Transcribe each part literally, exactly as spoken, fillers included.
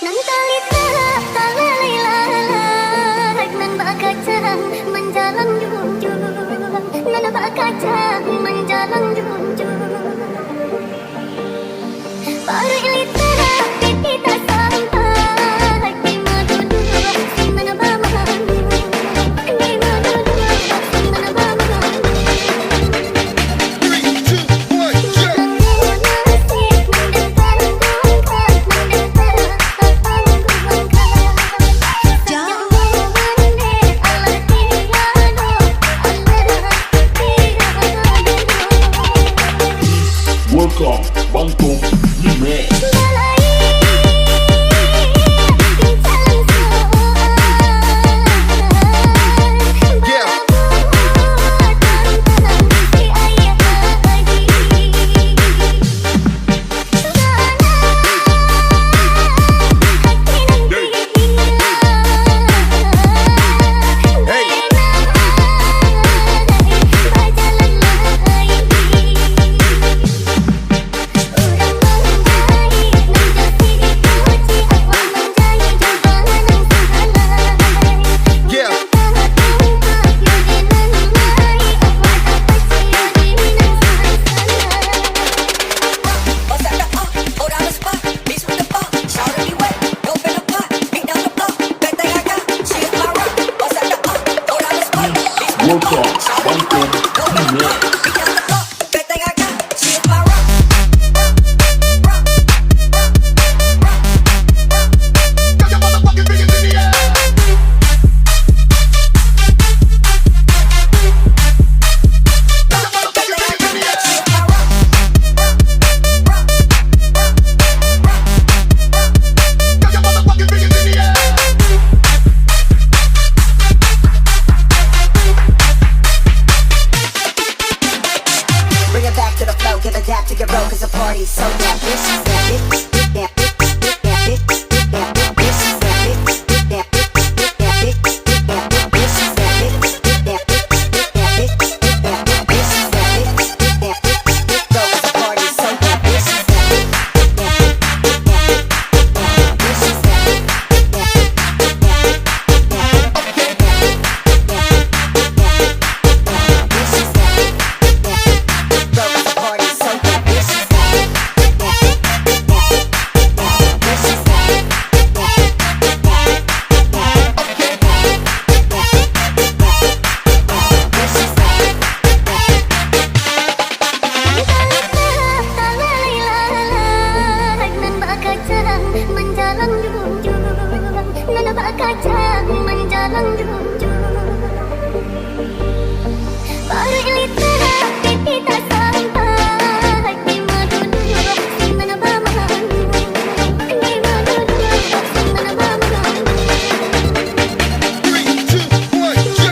Nan talitak talalai-lalai, nan bakacang manjalang junjuang, nan bakacang manjalang junjuang. Paruik litak, pipi tasampak, di maduduak, sinan bamanguang, di maduduak, sinan bamanguang. Three, two, one, go! Welcome, Bangkok Remix. Yeah. Welcome, Bangkok Remix. Bring it back to the flow, give a dap to your bro, 'cause the party's so damn vicious, damn vicious, damn vicious. Nan bakacang manjalang junjuang, nan bakacang manjalang junjuang. Paruik litak, pipi tasampak, di maduduak, sinan bamanguang, di maduduak, sinan bamanguang. Three, two, one, go!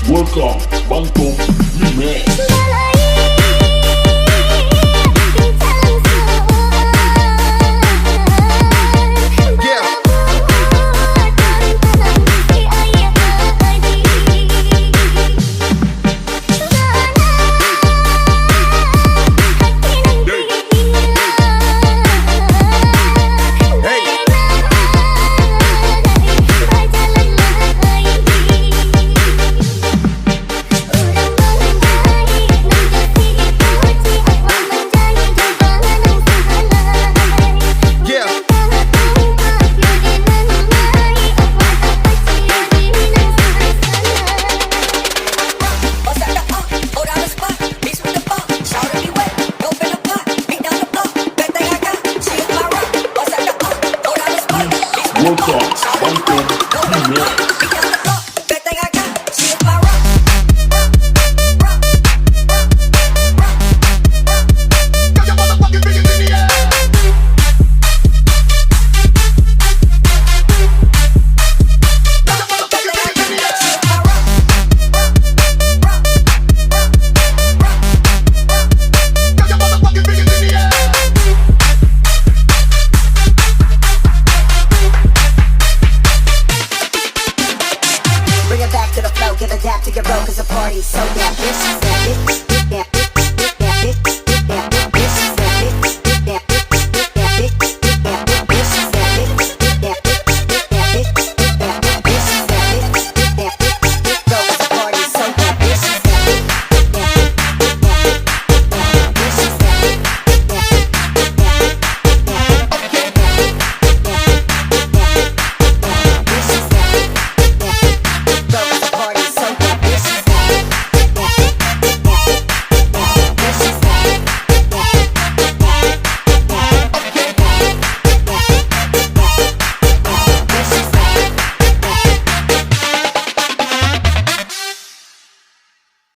Welcome, Bangkok Remix. Yeah. Welcome, Bangkok Remix.